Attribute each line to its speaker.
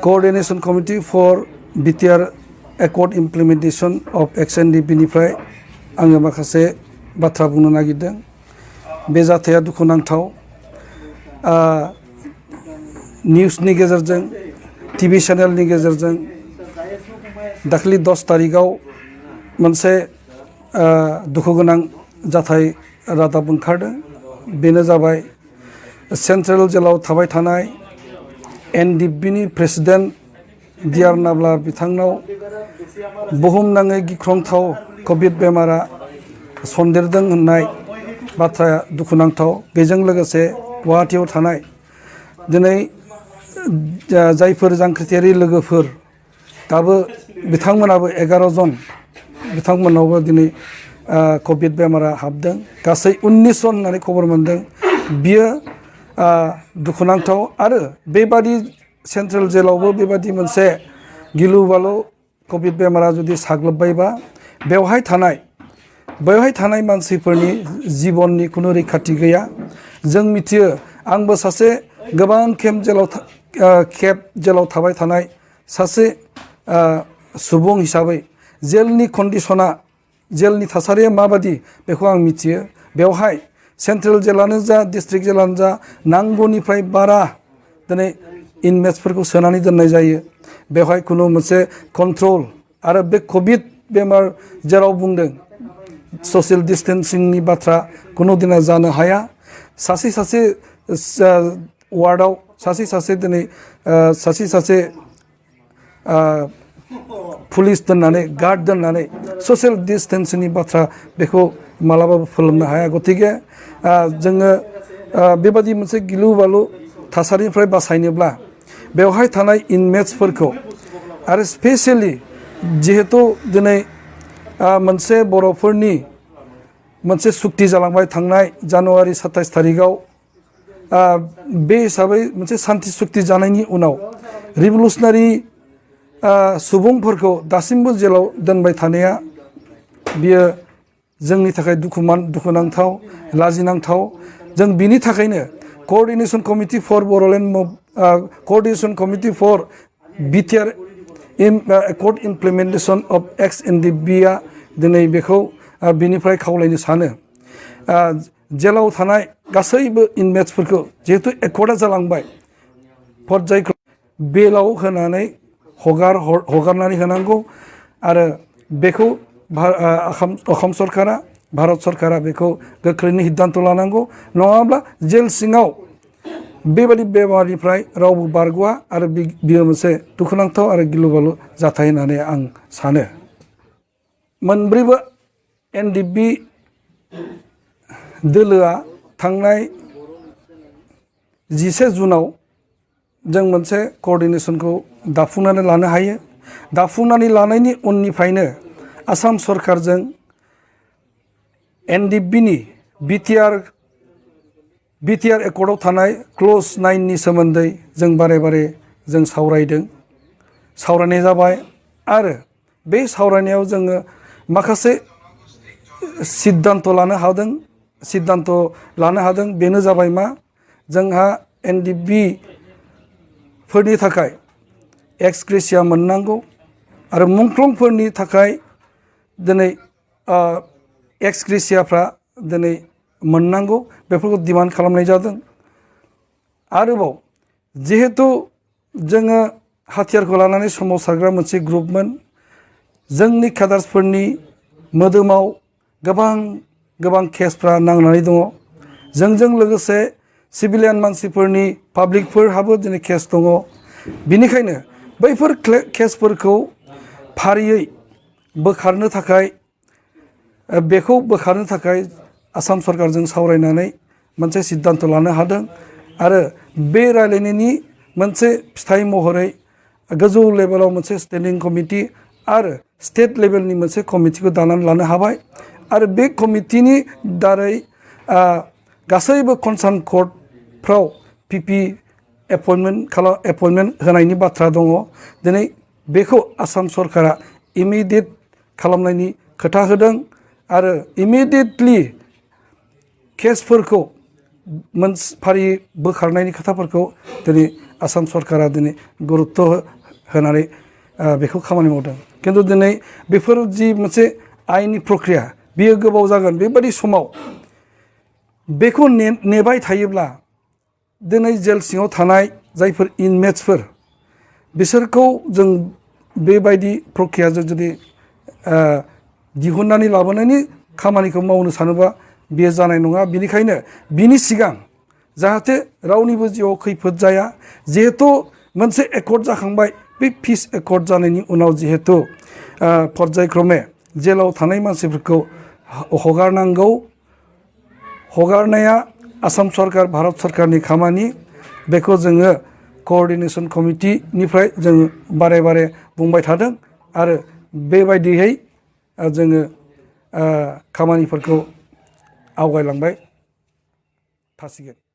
Speaker 1: Coordination Committee for BTR Accord Implementation of XNDP निफ्राय आङो माखासे बाथ्रा बुंनो नागिरदों। बे जाथाया दुखुनांथाव। निउसनि गेजेरजों टिभि चेनेलनि गेजेरजों दाखालि 10 तारिखाव मोनसे दुखुगोनां जाथाय रादाब ओंखारदों। बेनो जाबाय सेन्ट्रेल जेलाव थाबाय थानाय एनडिपिनि प्रेसिडेन्ट डिआर नाब्ला बिथांनाव बुहुमनाङै गिख्रंथाव कभिड बेमारा सन्देरदों होननाय बाथ्राया दुखुनांथाव। बेजों लोगोसे गुवाहाटीयाव थानाय दिनै जायफोर जांख्रिथायारि लोगोफोर दाबो बिथांमोनाबो 11 जन बिथांमोनावबो दिनै कभिड बेमारा हाबदों। गासै 19 जन होननानै खबर मोनदों। बियो दुखुनांथाव आरो बेबादि सेन्ट्रेल जेलावबो बेबादि मोनसे गिलु बालु कभिड बेमारा जुदि साग्लोबबायबा बेवहाय थानाय मानसिफोरनि जिबननि खुनु रैखाथि गैया। जों मिथियो, आंबो सासे गोबां खेब जेलाव थाबाय थानाय सासे सुबुं हिसाबै जेलनि कन्डिशना जेलनि थासारिया माबादि बेखौ आं मिथियो। बेवहाय सेन्ट्रेल जेलानो जा डिस्ट्रिक्ट जेलानो जा नांगौनिफ्राय बारा दिनै इनमेट्सफोरखौ सोनानै दोननाय जायो। बेवहाय खुनु मोनसे कन्ट्रल आरो बे कभिड बेमार जेराव बुंदों ससियेल डिस्टेन्सिंनि बाथ्रा खुनु दिना जानो हाया। सासे वार्डआव सासे दिनै सासे पुलिस दोननानै गार्ड दोननानै ससियेल डिस्टेन्सिंनि बाथ्रा बेखौ मालाबाबो फोलोमनो हाया। गतिके जोङो बेबादि मोनसे गिलु बालु थासारिनिफ्राय बासायनोब्ला बेवहाय थानाय इनमेट्सफोरखौ आरो स्पेसियेलि जिहेतु दिनै मोनसे बर'फोरनि मोनसे सुक्ति जालांबाय थांनाय जानुवारि 27 तारिखाव बे हिसाबै मोनसे सान्थि सुक्ति जानायनि उनाव रिभलुसनारि सुबुंफोरखौ दासिमबो जेलाव दोनबाय थानाया बियो जोंनि थाखाय दुखुनांथाव, लाजिनांथाव। जों बिनि थाखायनो coordination committee for Bodoland coordination committee for BTR accord implementation of XNDP दिनै बेखौ बिनिफ्राय खावलायनो सानो। जेलाव थानाय गासैबो इनमेट्सफोरखौ जिहेतु एकर्डा जालांबाय पर्यायखौ बेलाव होनानै हगारनानै होनांगौ आरो बेखौ असम सरकारा भारत सरकारा बेखौ गोख्रैनो सिद्धान्त लानांगौ। नङाब्ला जेल सिङाव बेबादि बेमारनिफ्राय रावबो बारग'आ आरो बियो मोनसे दुखुनांथाव आरो गिलु बालु जाथाय होननानै आं सानो। मोनब्रैबो एनडिपि दोलोआ थांनाय 11 जुनाव जों मोनसे कोअर्डिनेशनखौ दाफुंनानै लानो हायो। दाफुंनानै लानायनि उननिफ्रायनो आसाम सरकारजों एनडिपिनि बिटिआर एकर्डआव थानाय क्ल'ज 9नि सोमोन्दै जों बारे जों सावरायनाय जाबाय आरो बे सावरायनायाव जोङो माखासे सिद्धान्त लानो हादों। बेनो जाबाय मा जोंहा एनडिपि फोरनि थाखाय एक्स ग्रेसिया मोननांगौ आरो मुंख्लंफोरनि थाखाय दिनै एक्स ग्रेसियाफ्रा दिनै मोननांगौ बेफोरखौ डिमान्ड खालामनाय जादों। आरोबाव जिहेतु जोङो हाथियारखौ लानानै सोमावसारग्रा मोनसे ग्रुपमोन, जोंनि केडार्सफोरनि मोदोमाव गोबां केसफ्रा नांनानै दङ। जोंजों लोगोसे सिभिलियान मानसिफोरनि पाब्लिकफोरहाबो दिनै केस दङ। बिनिखायनो बैफोर केसफोरखौ फारियै बोखारनो थाखाय आसाम सरकारजों सावरायनानै मोनसे सिद्धान्त लानो हादों आरो बे रायलायनायनि मोनसे फिथाइ महरै गोजौ लेभेलाव मोनसे स्टेन्डिं कमिटि आरो स्टेट लेभेलनि मोनसे कमिटिखौ दानानै लानो हाबाय आरो बे कमिटिनि दारै गासैबो कनसार्न कर्टफ्राव पिपि एपइन्टमेन्ट होनायनि बाथ्रा दङ। दिनै बेखौ आसाम सरकारा इमिडियेट खालामनायनि खोथा होदों आरो इमिडियेटलि केसफोरखौ फारि बोखारनायनि खोथाफोरखौ दिनै आसाम सरकारा दिनै गुरुत्थ' होनानै बेखौ खामानि मावदों खिन्थु दिनै बेफोर जि मोनसे आयेननि प्रक्रिया बेयो गोबाव जागोन बेबायदि समाव बेखौ नेबाय थायोब्ला दिनै जेल सिङाव थानाय जायफोर इनमेट्सफोर बिसोरखौ जों बेबायदि प्रक्रियाजों जुदि दिहुननानै लाबोनायनि खामानिखौ मावनो सानोबा बेयो जानाय नङा बेनिखायनो बिनि सिगां जाहाथे रावनिबो जिउआव खैफोद जाया जिहेथु मोनसे एकर्ड जाखांबाय बे पिस एकर्ड जानायनि उनाव जिहेतु पर्यायक्रमे जेलाव थानाय मानसिफोरखौ हगारनांगौ हगारनाया आसाम सरकार भारत सरकारनि खामानि बेखौ जोङो क'अर्डिनेशन कमिटिनिफ्राय जों बारे बारे बुंबाय थादों आरो बेबायदियै जोङो खामानिफोरखौ आवगायलांबाय थासिगोन।